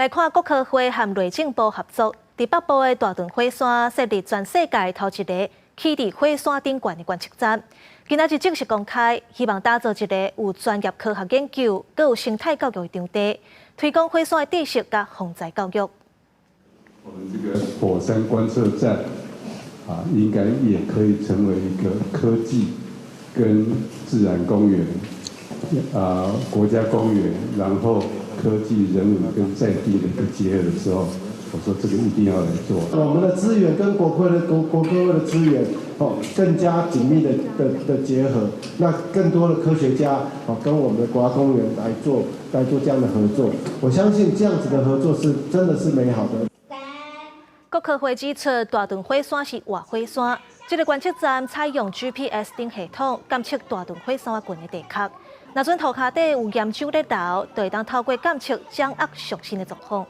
來看國科會和內政部合作，佇北部的大屯火山設立全世界頭一个起佇火山頂懸的觀測站。今仔日正式公開，希望打造一个有專業科學研究、閣有生態教育的場地，推廣火山的知識佮防災教育。我們這個火山觀測站啊，應該也可以成為一個科技跟自然公園啊，國家公園，然後科技、人文跟在地的一個結合的時候，我說這個一定要來做。我們的資源跟國科會的資源哦，更加緊密的結合，那更多的科學家哦，跟我們的國家公園來做這樣的合作，我相信這樣子的合作是真的是美好的。國科會指出，大屯火山是活火山，這个觀測站採用 GPS 等系統監測大屯火山群的地殼。若準塗跤底有岩漿咧流，就會當透過監測掌握上新的狀況。